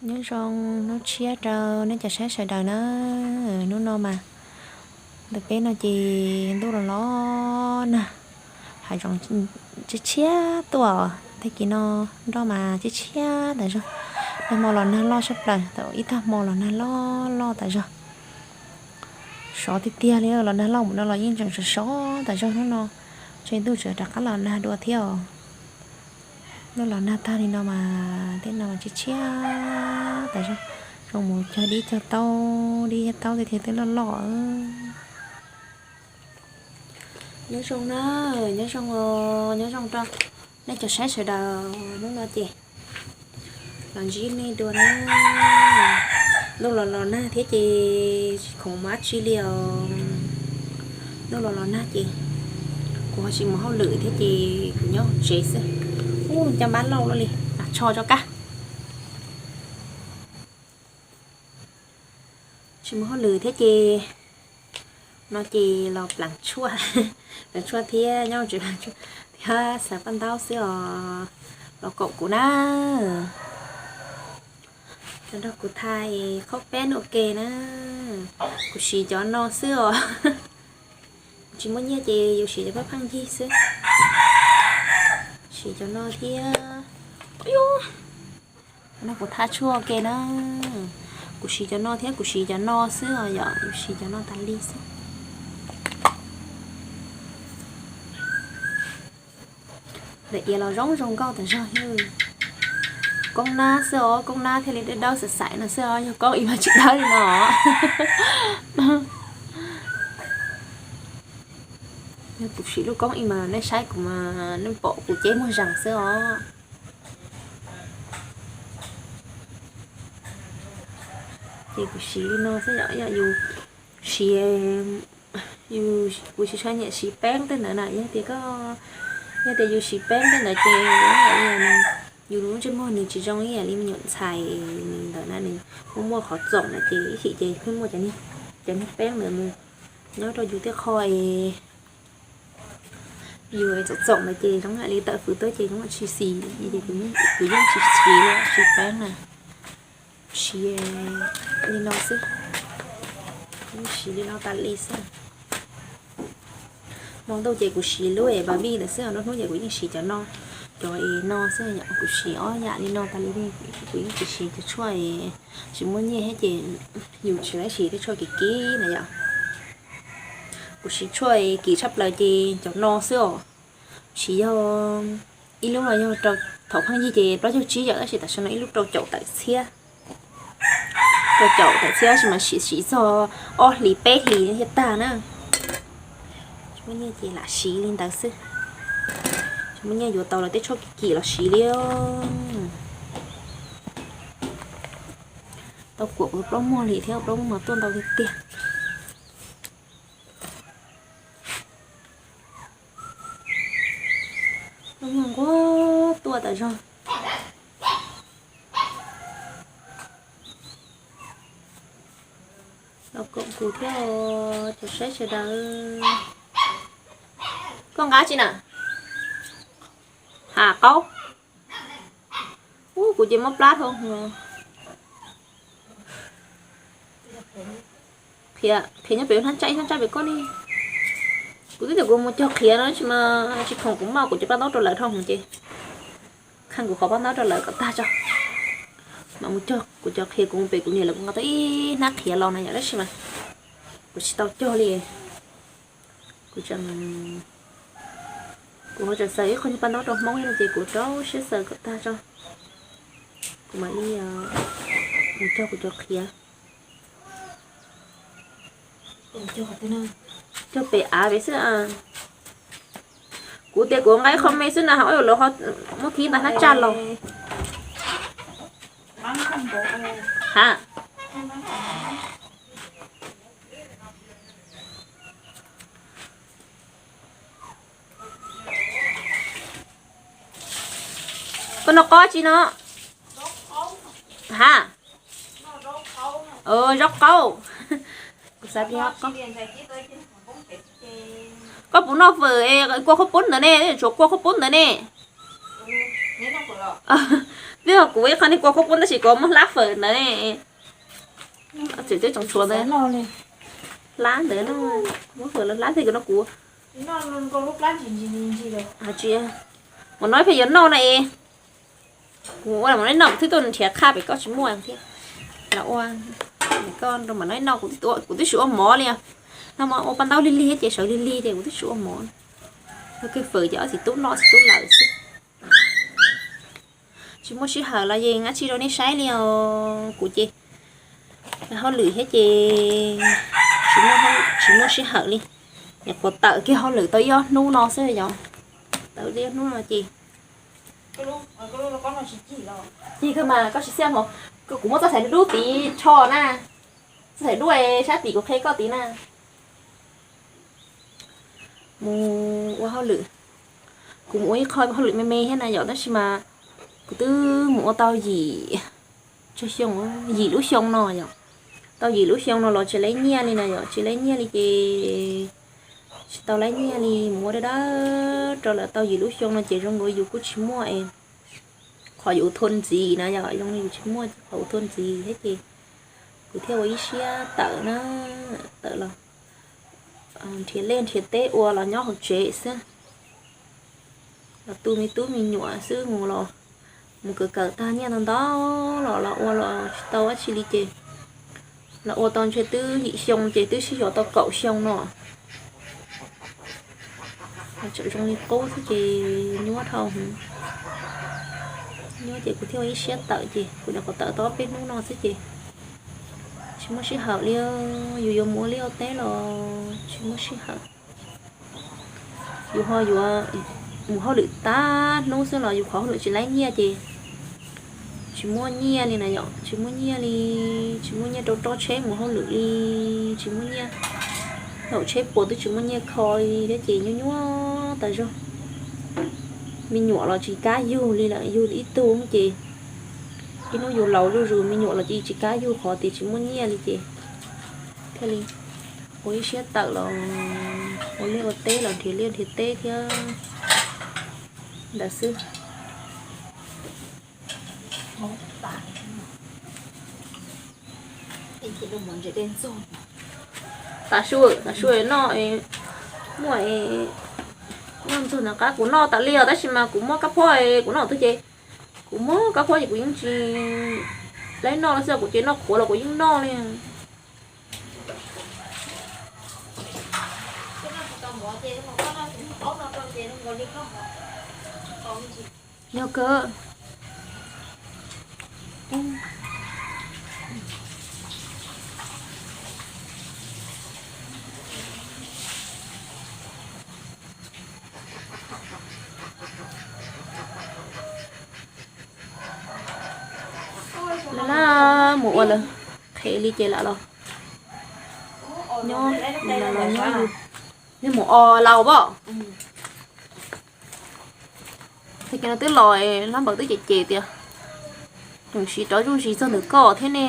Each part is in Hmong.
Nyob zoo hnub tshiab rau nej cov saib sawv daws na. Hnub no mas ntawm peb no ces ntuj los los nag, hav zoov tshiab tshiab tuaj, tag kis no nroj mas tshiab tshiab tas zog. Nag hmo los nag loj sab plaws, tau ib tag hmo los nag loj loj tas zog. Sov tiag tiag li, los nag loj mus no los yeej tseem sov sov tas zog hnub no, ntshe ntuj tseem rov qab los nag dua thiab os. Ntuj los nag tag li no mas tej no mas tshiab tshiab tas zog, zoo mus cog dib cog taub, dib cog taub tiag tiag twb loj loj. Nyob zoo na, nyob zoo, nyob zoo rau nej cov saib sawv daws, hnub no ces los ntsib nej dua na. Ntuj los los nag thiab ces tsis khoom mus dab tsi li os. Ntuj los los nag ces kuv ho tsis mus hauj lwm thiab ces kuv nyob hauv tsev xwb. Ub, caj npab lauj luaj li, lam tsho tso kab. Tsis mus hauj lwm thiab ces no ces los pleev tshuaj, pleev tshuaj thiab nyob tsev pleev tshuaj thiab xaws paj ntaub xwb os. Los koom kuv na, los nrog kuv thaij qhaub peeb ua ke na. Kuv siv cov no xwb os. Tsis muaj nyiaj ces yus siv cov pheej yig xwb. Siv cov no thiab. Nrog kuv thaij tshuaj ua ke na. Kuv siv cov no thiab kuv siv cov no xwb os yom, yus siv cov no tas li xwb. Ntawm iav los zoo zoo nkauj tas zog. Koob nab xwb os, koob nab thiaj li dawb dawb xaim xaim no xwb os, yog koob ib mas tsis dawb li no. Yog kuv siv lub koob ib mas nej saib kuv mas nej pom kuv ceb muag zees xwb os. Ces kuv siv li no xwb yom, yog yus siv, yus, kuv tsis tshua nyiam siv peeb tej ntawd na, yog tias koj, yog tias yus siv peeb tej ntawd ces yus lub ntsej muag nws tsis zoo ib yam li me nyuam ntxhais nws ntawd na, nws muaj muaj qhov txoom na ces ib chim ces pheej muaj cov niag peeb ntawd mus nyob rau yus tej qho es yus txoom txoom ntawd ces zoo ib yam li tawm fws tuaj ces zoo ib yam tsis xis, ces kuv yeej tsis siv li, siv peeb na. Siv li no xwb, siv li no tas li xwb. Hmo ntuj ces kuv siv lub es Barbie ntawd xwb, nruab hnub ces kuv yeej siv cov no, cov es no xwb yom. Kuv siv ob yam li no tas li, kuv yeej tsis siv cov tshuaj es tsis muaj nyiaj thiab ces yus tsis laib siv tej tshuaj kim kim na yom. Kuv siv tshuaj es kim tshaj plaws ces cov no xwb os. Siv yog ib lub no yog rau, thaum pheej yig ces plaub caug tsib yom, tab sis tam sim no ib lub rau caum tawm txhiab. Rau caum tawm txhiab tab sis mas siv siv txog ob hlis peb hlis thiaj tag na. Tsis muaj nyiaj ces lam siv li ntawd xwb. Tsis muaj nyiaj yuav tau los tej tshuaj kim kim los siv li. Tau kuam kuv plaub muag li thiab, plaub muag mas tuaj ntau tiag tiag. Plaub muag nquag tuaj tas zog. Los koom kuv thiab os cov saib sawv daws. Koj nqa tsi na? Ha qaub. Ub, kuv ces mob plab dhau. Qhiav, qhiav nyob pem hnab tsaj, ib hnab tsaj pem koj ne. Kuv twb tias kuv mus cog qhiav no tsis mas tsis khoom kuv muab kuv cov paj ntaub rau lawv dhau ces, khaj kuv qhov paj ntaub rau lawv kom tag tso mas mus cog kuv cov qhiav. Kuv mus pem kuv niam lawv kuv nqa tau ib hnab qhiav los na yom, tab sis mas kuv tsis tau cog li. Kuv tseem, kuv ho tseem xaws ib qho nyuag paj ntaub rau Hmoob no ces kuv rau siab xaws kom tag tso, kuv mam li mus cog kuv cov qhiav. Cog pem av pem xwb. Kuv tias kuv nqa ib qho me xwb na, ho lawv ho muab khib nqa hnab tsaj los. Ha, koj noj qos tsi no? Ha, zaub qaub. Kuv xav tias koj puas noj fawm es kua qhuav poob ntawd ne, tshuav kua qhuav poob ntawd ne. Twb yog kuv ib qho niag kua khuab khuab tab sis kuv muab hlab fawm ntawd. Tseem tseem tshuav ntawd, hlab ntawd no, muab fawm los hlab thiab no kuv. Tsis, mas no pheej yuav noj na es. Kuv ua mas no kuv thiaj tuaj nrhiav qhaj pem koj tsis muaj thiab. Los ua koj rau mas no noj, kuv twb tsis ua mov li. No mas ua paj ntaub lig lig ces sawv lig lig ces kuv twb tsis ua mov. Ua kiag fawm ces ob txiv tub noj ob txiv tub lawm xwb. Tsis muaj sij hawm los yeej dab tsi rau nej saib li os. Kuv ces hauj lwm thiab ces tsis muaj sij hawm li. Nyuam qhuav tawm kiag hauj lwm tau ib ob hnub no xwb yom. Tawm ib ob hnub no ces cig kawg mas koj tsis xiam hos. Kuv muab txoj xaim dub dub tid rho na, txoj xaim dub sab tim kuv qhia koj tid na. Mus ua hauj lwm, kuv mus ua ib qho hauj lwm me me thiab na yom, tab sis mas kuv twb mus ua tau yim, yim lub xyoo no yom. Tau yim lub xyoo no los tsis laib nyiaj li na yom, tsis laib nyiaj li ces tsis tau laib nyiaj li, mus ua dawb dawb rau lawm tau yim lub xyoo no ces zoo nkaus yus kuj tsis muaj es qhov yus thua ntxiv na yom, zoo li yus tsis muaj qhov yus thua ntxiv thiab ces kuv thiaj ua ib siab tawm na, tawm los nrhiav liaj nrhiav teb ua los nyob hauv tsev xwb. Los tu me tub me nyuam xwb mus los mus kawm kawm tag nyiaj ntau ntau los los ua los tsis tau dab tsi li ces los ua tau ntshe twb yim xyoo ces twb sib xyuas tau kaum xyoo no. Tseem zoo li qub xwb ces nyuaj dhau. Nyuaj ces kuv thiaj ua ib siab tawm ces kuv nyuam qhuav tawm tau ob peb hnub no xwb ces tsis muaj sij hawm li. Yus yuav mus ua liaj ua teb los tsis muaj sij hawm. Yus ho yuav mus hauj lwm tag hnub xwb los yus qhov hauj lwm tsis laib nyiaj ces tsis muaj nyiaj li na yom, tsis muaj nyiaj li, tsis muaj nyiaj rau roj tsheb mus hauj lwm li, tsis muaj nyiaj, thaum tsheb puas twb tsis muaj nyiaj kho li thiab ces nyuaj nyuaj tas zog. Me nyuam los tsis kam yug li lawm, yug ib tug ces ib hnub yus laus zuj zus, me nyuam los tsis kam yug qhov tias tsis muaj nyiaj li ces thiaj li ua ib siab tawm los ua liaj ua teb los nrhiav liaj nrhiav teb thiab ntawd xwb. Tav su, tav su noj, muaj noj ntxuag na qab kuv noj tas li os, tab sis mas kuv muab kab phob, kuv noj twg ces kuv muab kab phob ces kuv yeej tsis laib noj li xwb, kuv ces noj qhuav los kuv yeej noj li. Yog kawg. Lawv lam mus ua lawv qhev li ces lam los nyob, lam los nyob yus, yog mus o laus pom. Txog kiag no twb los, lab npaws twb cem cem tias, tseem siv rov zuj zus txog ntawm koj thiab ne.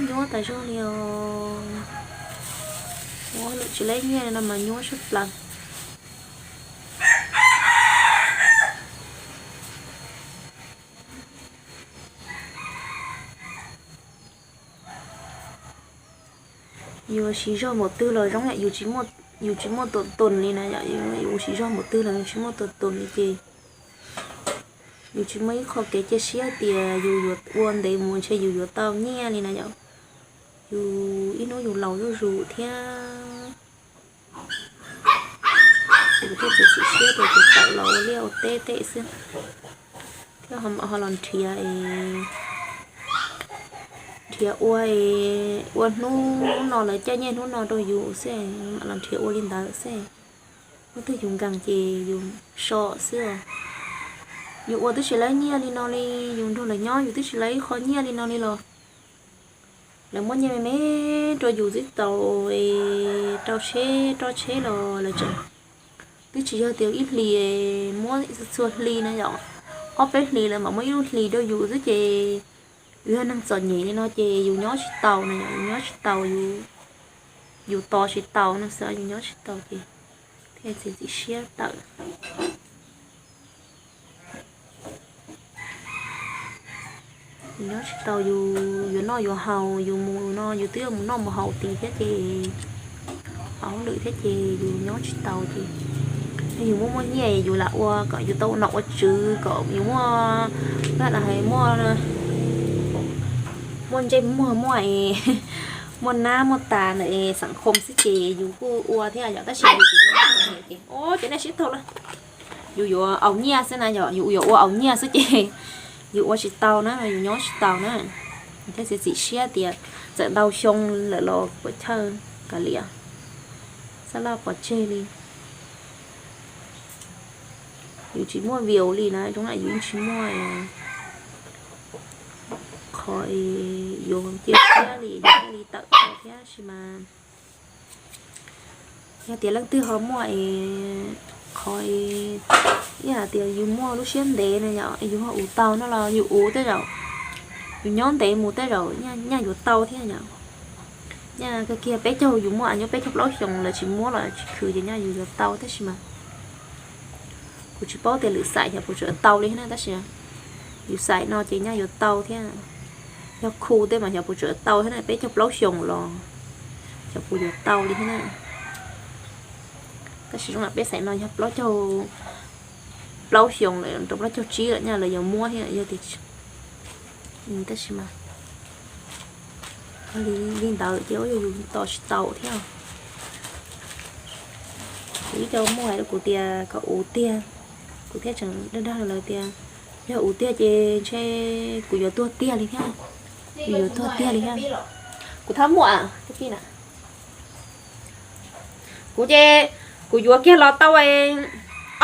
Nyuaj tas zog li os. Ua lawm tsis laib nyiaj no mas nyuaj sab plaws. Yus siv zog npaum twg los zoo yam yus tsis muaj tuam toos li na yom, yus siv zog npaum twg los yus tsis muaj tuam toos li ces yus tsis muaj ib qho kev cia siab tias yus yuav ua ntev mus ntshe yus yuav tau nyiaj li na yom. Yus ib hnub yus laus zuj zus thiab. Ces kuv thiaj txiav txim siab tias kuv tawm los ua liaj ua teb tej xwb, thiab ho los nrhiav, nrhiav ua, ua hnub no lawv coj nyiaj hnub no rau yus xwb, mam los nrhiav ua li ntawd xwb. Hnub twg yus nkees ces yus so xwb os. Yus ua twb tsis laib nyiaj li no li, yus nrog lawv nyob yus twb tsis laib ib qho nyiaj li no li los lawv muab nyiaj me me rau yus twb tau rau tsheb rau tsheb los lawv tseem, twb tsis yog tias ib hlis muab txhua hli na yom, ob peb hlis lawv mam muab ib lub hlis rau yus xwb ces yus yog neeg txom nyem li no ces yus nyob tsis taus na yom, yus nyob tsis taus yus yus tos tsis taus no xwb, yus nyob tsis taus ces thiaj txiav txim siab tawm. Yus nyob tsis taus, yus yuav noj yuav haus, yus mus no yus twb yuav mus noj mus haus tid thiab ces, hauj lwm thiab ces yus nyob tsis taus ces, yus muaj muaj nyiaj yus lam ua kom yus tau ua nom ua tswv kom yus muaj, hais muaj, muaj ntsej muag, muaj, muaj nab muaj tas ntawm xeem khom xwb ces yus kuj ua thiab yom, tab sis yus tsis, ces nej sib tau lawm, yus yuav aus nyiaj xwb na yom, yus yuav ua aus nyiaj xwb ces yus ua tsis tau na, yus nyob tsis tau na. Thiaj txiav txim siab tias txawm ntau xyoo lawm los puas chawj kav liam, xab laj pov tseg li. Yus tsis muaj view li na, zoo na yus yeej tsis muaj qhov yuav cia siab li, yus thiaj li tawm thiab sis mas yog tias leej twg ho muaj es qhov, ib hais tias yus muaj lub siab ntev na yom, yus ho ua tau no los yus ua tej zaum yus nyob ntev mus tej zaum nyaj yuav tau thiab yom. Nyaj kawg kiag peb caug, yus muaj nyob peb caug plaub xyoos lawv tsis muab los tsis khwv ces nyaj yus yuav tau tab sis mas kuv tsis paub tias lwm xaim xyov puas tseem tau li thiab na, tab sis yus xaim no ces nyaj yuav tau thiab. Yog khu tej mas xyov puas tseem tau thiab na, peb caug plaub xyoos los xyov puas yuav tau li thiab na. Tab sis zoo li peb xaim no yog plaub caug, plaub xyoos lawm rau plaub caug tsib lawm nyaj lawv yuav muab thiab yog tias, tab sis mas li ntawd ces yus tos tsis tau thiab. Kuv ib co muaj hais rau kuv tias kom ua tiag, kuv thiaj tseem dag dag lawv tias yog ua tiag ces ntshe kuv yuav tuag tiag li thiab, kuv yuav tuag tiag li thiab. Kuv thab muaj, kuv ces kuv yuav kiag los tau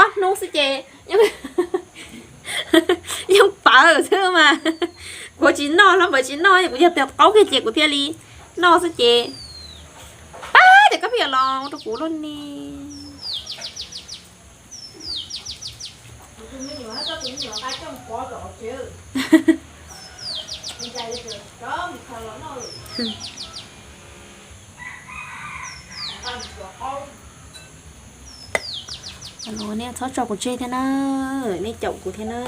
ob hnub xwb ces yeej pawv xwb mas, kuv tsis noj hlo, pawv tsis noj, kuv yog tias qaub kiag ces kuv thiaj li noj xwb ces pab tias koj pheej yuav los rau kuv loj ne. Nej txhob tso kuv tseg thiab na, nej caum kuv thiab na.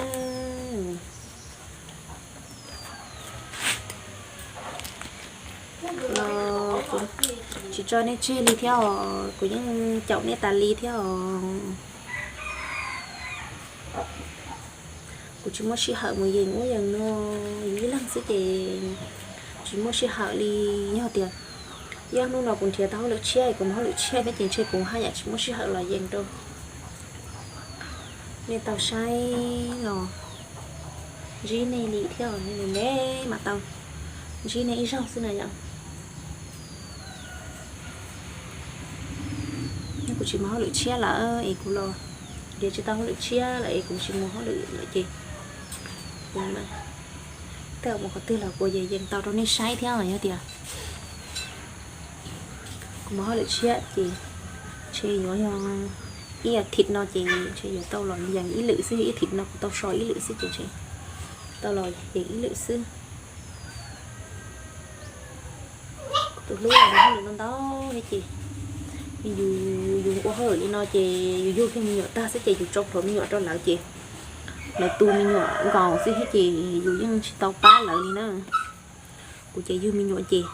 Los kuv tsis tso nej tseg li thiab os, kuv yeej caum nej tas li thiab os. Kuv tsis muaj sij hawm mus yees ub yees no, yus ib leeg xwb ces tsis muaj sij hawm li. Yog tias ib ob hnub no kuv nrhiav tau hauj lwm tshiab, kuv mus hauj lwm tshiab thiab ces ntshe kuv haj yam tsis muaj sij hawm los yees rau nej tau saib los ntsib nej li thiab, nej mam tau ntsib nej ib zaug xwb na yom. Kuv tsis mus hauj lwm tshiab lawm es kuv los nrhiav tsis tau hauj lwm tshiab lawm es kuv tsis mus hauj lwm lawm ces tej zaum mus qhov twg los kuv yees yees tau rau nej saib thiab. Yog tias kuv mus hauj lwm tshiab ces ntshe yuav yog ib as thiv no ces ntshe yuav tau los yees ib lwm xwb, ib as thiv no kuv tau so ib lwm xwb ces ntshe tau los yees ib lwm xwb. Kuv tus hlub ua hauj lwm no ntau thiab ces yus, yus ua hauj lwm li no ces yus yug kiag me nyuam tag xwb ces yus tso plhuav me nyuam rau lawv ces lawv tu me nyuam nkaus xwb thiab ces yus yeej tsis tau pab lawv li na. Kuv ces yug me nyuam ces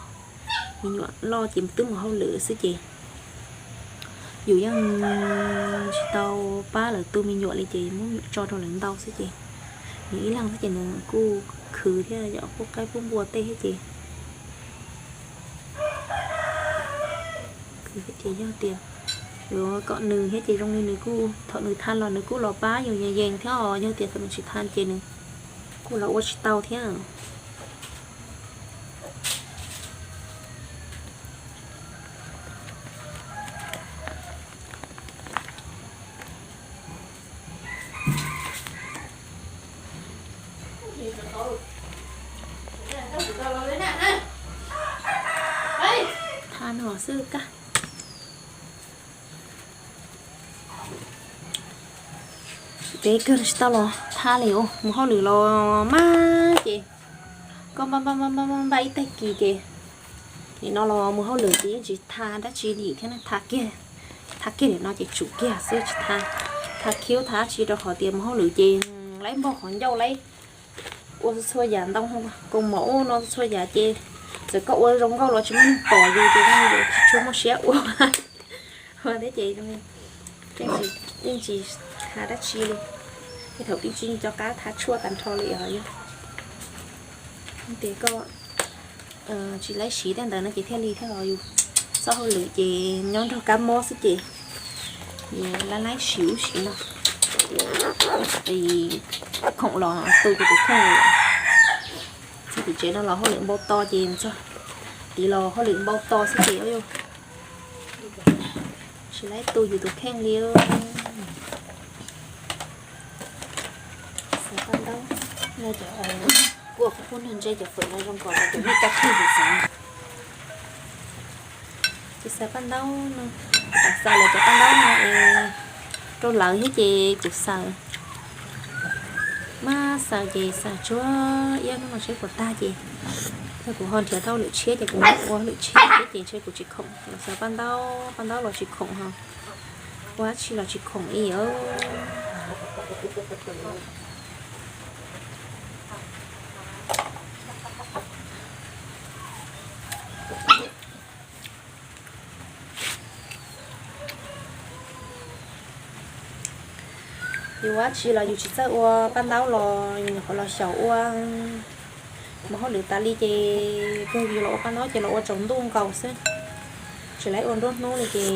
me nyuam loj ces twb mus hauj lwm xwb ces yus yeej tsis tau pab lawv tu me nyuam li ces muab me nyuam tso rau lawv ntau xwb ces nws ib leeg xwb ces nws kuj khwv thiab yom, pub qaib pub npua tej thiab ces khwv thiab ces yog tias yuav kom nws thiab ces zoo li nws kuj thaum nws tha los nws kuj los pab yus yees yees thiab os, yog tias thaum nws tsis tha ces nws kuj los ua tsis tau thiab. Tha no xwb kag. Peb kawg tsis tau los tha li, mus hauj lwm los mas ces koj npaj npaj ib tag kis ces Nim no los mus hauj lwm ces yeej tsis tha dab tsi li thiab, tha kiag, tha kiag nim no ces tsum kiag xwb, tsis tha, tha khiv tha dab tsi rau qhov tias mus hauj lwm ces laib npog qhov ncauj laib ua txhua yam ntau, kaus mom ua no txhua yam ces txawm koj ua zoo nkauj los tsis muaj neeg pom yus ces tsis tshua muaj siab ua thiab ces yeej tsis tha dab tsi li. Tej thaum pib tsis cov qab tha tshuaj tag nrho li os yog tias koj tsis laib siv tej ntawd no ces thiaj li thiab os. Yus txoj hauj lwm ces nyob nrog kab mob xwb ces yus laib laib siv ub siv no, khoom los tu yus tus kheej. Txog tim tsev no los hauj lwm npau to ces txog tid los hauj lwm npau to xwb ces tsis laib tu yus tus kheej li. Xaws paj ntaub, kuaj qhov pub nag ntse cov fawm no zoo nkaus li cov nej kab kheej xav. Ces xaws paj ntaub no, kuv xaws lawv cov paj ntaub no es rau lawv thiab ces kuv xaws, mab xaws ces xaws tsuag iab hnub no seb puas tag ces, yog kuv ho nrhiav tau lwm tshiab ces kuv ua lwm tshiab thiab ces ntshe kuv tsis khoom los xaws paj ntaub, paj ntaub los tsis khoom ho ua dab tsi los tsis khoom li os. Yus ua dab tsi los yus tsis txawj ua paj ntaub los yus nyuam qhuav los xyaum ua mus hauj lwm tas li ces kawg yus los ua paj ntaub ces los ua tsaus ntuj nkaus xwb, tsis laib ua nruab hnub li ces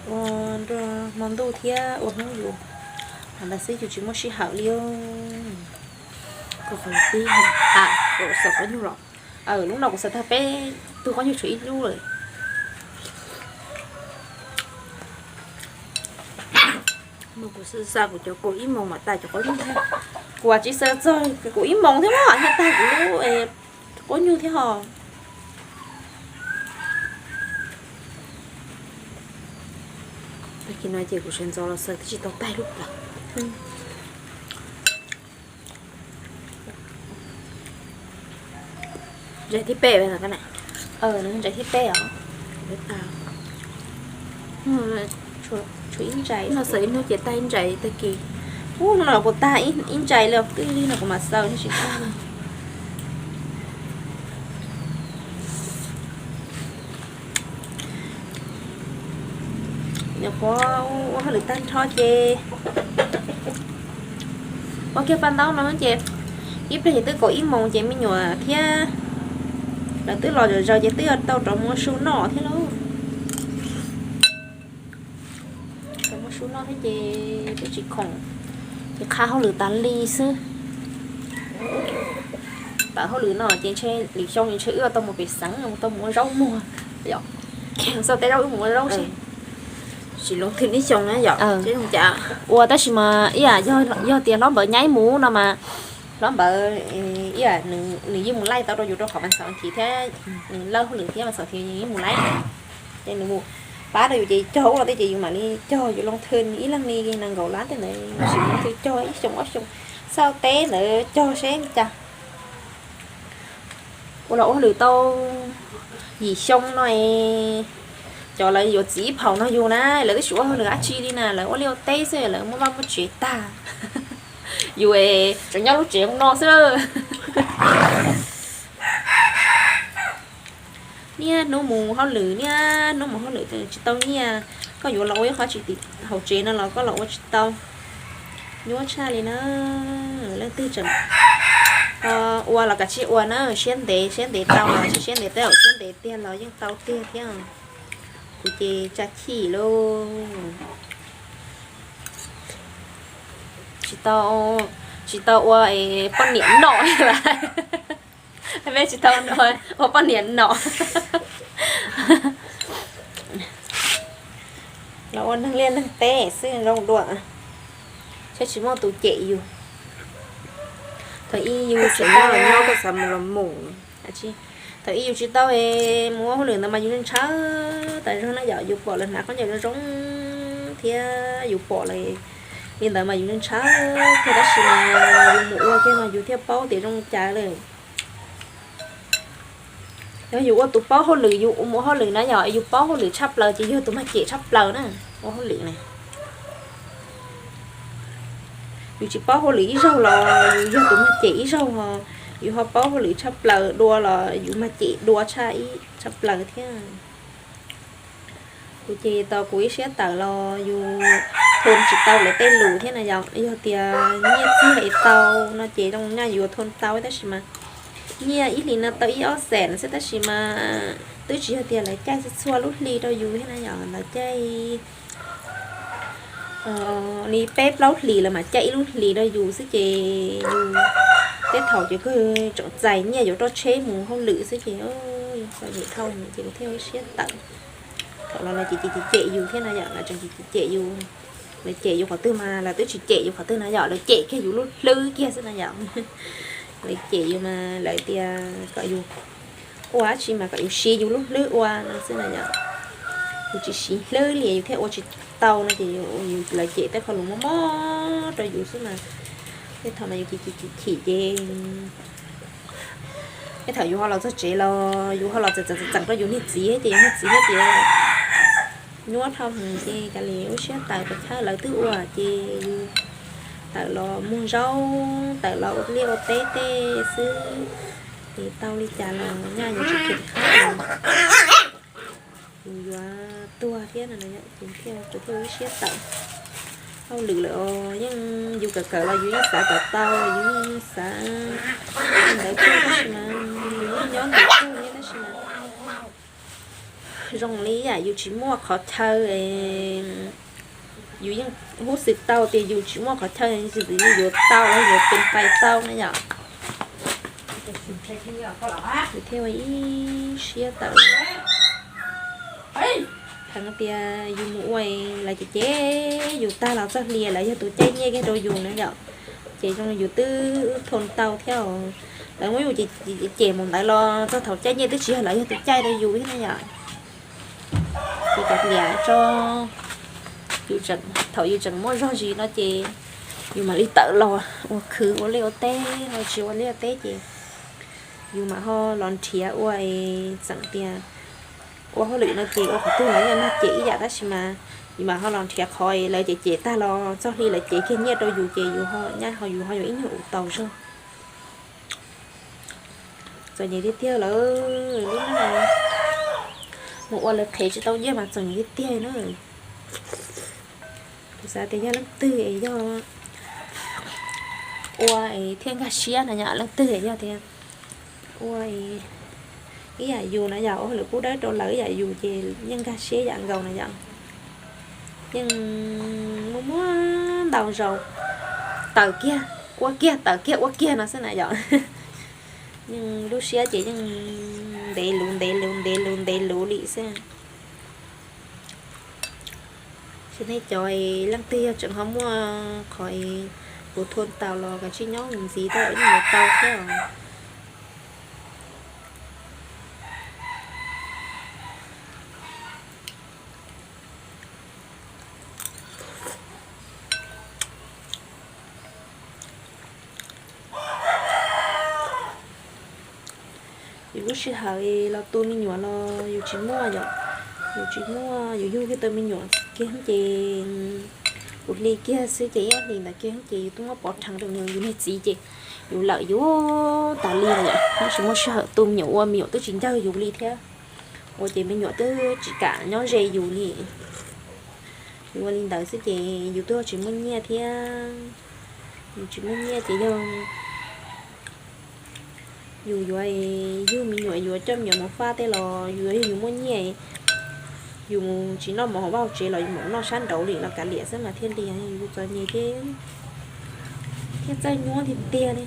ua hmo ntuj thiab ua hnub yus, ntawd xwb yus tsis muaj sij hawm li. Koj qhov pib ha, xaws qhov nyuj los, lub no kuv xaws tag peb tug qhov nyuj tshuav ib lub lawm. Kuv xa kuv cov kaum ib moos mam tas cov qub nyuj thiab. Kuv tsis xaws txog kaum ib moos thiab mas thiaj tag kuv lub qub nyuj thiab ho. Tag kis no ces kuv sawv ntxov los xaws twb tsis tau tag lub plaws. Ntsais thib peb, ntsais thib peb os. Tshuav ib ntsais no xaws ib hnub ces tag ib ntsais tag kis. Ub, no los puas tag ib ntsais li, twb li no kuv mam xaws tsis tag li. Nyuam qhuav ua hauj lwm tag nrho ces ua kiag paj ntaub no ces ib pliag ces twb kaum ib moos ces me nyuam thiab lawv twb los zom zaws ces twb yuav tau rov mus ua su noj thiab lauj. Rov mus ua su noj thiab ces twb tsis khoom, ces qha hauj lwm tas li xwb. Tawm hauj lwm no ces ntshe lwm xyoo ntshe wb tau mus pem xeev tau mus ua zaub muag, xauj teb zaub wb mus ua zaub seb. Tsis loo thwm ib xyoo na yom. Ua tab sis mas ib yam yog tias hlob Npawv nyab mus no mas hlob Npawv ib yam nws yeej mus laij tau rau yus rau qhov mas xaus thiv thiab nws lawj hauj lwm thiab mas xaus thiv yeej mus laij. Ces nws mus pab rau yus ces cog ub los tej ces yus mam li cog yus loo thwm ib leeg li nees nkaum lab tej ntawd, sim loo thwm cog ib xyoo ob xyoo, xauj teb ntawd cog seb cas. Ua los ua hauj lwm tau yim xyoo no es cov lawv yuav txiv ib phaum no yus na lawv twb tsis ua hauj lwm dab tsi li na, lawv ua liaj ua teb xwb lawv muaj vaj muaj tsev tag. Yus es tseem nyob lub tsev no xwb. Niaj hnub mus hauj lwm, niaj hnub mus hauj lwm tsis tau nyiaj, koj yuav los ua ib qho tsis tim hauv tsev no los koj los ua tsis tau. Nyuaj tshaj li na. Leej twg tseem ua los kav tsij ua na, siab ntev siab ntev tau los siab ntev, tej zaum siab ntev tiag los yeej tau tiag thiab. Kuv ces tsa chim lauj. Tsis tau, tsis tau ua poj niam nom, peb tsis tau ua poj niam nom. Los ua neeg liaj neeg teb xwb zoo dua, saib tsis muaj tus cem yus. Thaum ib yus tsis tau, thaum ib yus tsis tau mus ua hauj lwm ntawd mas yus ntshaw tas zog na yom, yus pom lawv hnav khaub ncaws zoo zoo thiab yus pom lawv li ntawd mas yus ntshaw thiab, tab sis mas yus mus ua kiag mas yus thiaj paub tias zoo cas lawm. Yog yus ua tus paub hauj lwm, yus ua mus hauj lwm na yog yus paub hauj lwm tshaj plaws ces yog tus mag cem tshaj plaws na. Ua hauj lwm na, yus tsis paub hauj lwm ib zaug los yus yog tus mag cem ib zaug, yus ho paub hauj lwm tshaj plaws dua los yus mag cem dua tshaj ib tshaj plaws thiab. Kuv ces tau kuv ib siab tawm los yus thoo tsis tau lawv tej lus thiab na yom. Yog tias nyiaj txiag es tau no ces zoo nyaj yus thoo tau tab sis mas nyiaj ib hlis no tau ib ob xees xwb tab sis mas twb tsis yog tias lawv caij txhua txhua lub hli rau yus thiab na yom, lawv caij li peb plaub hlis lawv mam caij ib lub hlis rau yus xwb ces yus tej thaum ces kawg tseem txais nyiaj yuav roj tsheb mus hauj lwm xwb ces kom nyem dhau ces kuv thiaj ua ib siab tawm. Thaum los lawv cem cem cem yus thiab na yom, lawv tseem cem cem cem yus. Lawv cem yus qhov twg mas lawv twb tsis cem yus qhov twg na yom, lawv cem kiag yus lub hlwb kiag xwb na yom. Lawv cem yus mas lawv tias kom yus ua dab tsi mas kom yus siv yus lub hlwb ua no xwb na yom. Yus tsis siv hlwb li yus thiaj ua tsis tau no ces lawv cem tej qho lus mob mob rau yus xwb mas tej thaum mas yus chim chim chim chim ces tej thaum yus ho los txog tsev los yus ho los txeem txeem txeem rau yus niag txiv ces yus niag txiv thiaj tias nyuaj dhau heev ces kav liam ua siab tawm pes tsawg lawv twb ua ces yus tawm los muag zaub, tawm los ua liaj ua teb tej xwb. Ces tau li cas los nyaj yus tsis kheev qhab, yus yuav tuag thiab no ces thiaj ua ib siab tawm. Hauj lwm lawm yeej yus kawm kawm los yus yeej xav kom tau, yus yeej xav ntawd kawg tab sis mas yus yeej nyob ntawd kawg thiab tab sis mas zoo li yam yus tsis muaj qhov chaw, yus yeej hub xwm tau tias yus tsis muaj qhov chaw, yus yuav tau los yuav pes pais tau na yom. Yus thiaj ua ib siab tawm. Thaum tias yus mus ua lawv cem cem yus tag los txog hli lawv yog tus caij nyiaj kiag rau yus na yom, ces zoo yus twb thoo tau thiab. Lawv muab yus cem mus ntawd los txog thaum caij nyiaj twb tsis yog lawv yog tus caij rau yus thiab na yom. Ces kav liam tso, thaum yus tseem muaj zog zis no ces yus mam li tawm los ua khwv ua liaj ua teb, ho tsis ua liaj ua teb ces yus mam ho los nrhiav ua es txawm tias ua hauj lwm no ces ua qhov twg los yeej mag cem ib yam tab sis mas yus mam ho los nrhiav qhov lawv cem cem tag los txog hli lawv cev kiag nyiaj rau yus ces yus ho nyaj ho yus ho yuav ib nyuag ua tau zog. Txom nyem tiag tiag lawm, lub neej mus ua lawv qhev tsis tau nyiaj mas txom nyem tiag tiag na. Kuv xav tias yog leej twg es yog ua es thiaj nkag siab no yom, leej twg es yog tias ua ib yam yus no yom, ua hauj lwm pub dawb rau lawv ib yam yus ces yeej nkag siab yam nkaus no yom. Yeej muaj muaj ntau zaus tawm kiag ua kiag tawm kiag ua kiag no xwb na yom. Yeej lub siab ces yeej ntev luv ntev luv ntev luv ntev luv li xwb. Ces nej cov leej twg yog tseem ho muaj qhov es kuv thua tau los kav tsij nyob ntxiv tau ib nyuag tau thiab os. Yus lub sij hawm los tu me nyuam los yus tsis muaj yom, yus tsis muaj yus yug kiag tau me nyuam kiag ces kuv hli kiag xwb ces ib ob hlis ntawd kiag ces yus twb muab pov rhees rau yus niag txiv ces yus lawm yus tas li lawm, tsis muaj sij hawm tu me nyuam ua me nyuam twb tsis ncawg yus li thiab, ua ces me nyuam twb tsis kam nyob ze yus li. Yus ua li ntawd xwb ces yus twb tsis muaj nyiaj thiab, yus tsis muaj nyiaj ces yog yus yuav yug me nyuam yuav coj me nyuam mus faj tej los yus yuav yog yus muaj nyiaj, yus mus tsis noj mov hauv vaj hauv tsev los yus mus noj sab nraud li los kav liam xwb mas thiaj li yus txom nyem thiab, thiaj txawj nyuaj tiag tiag li.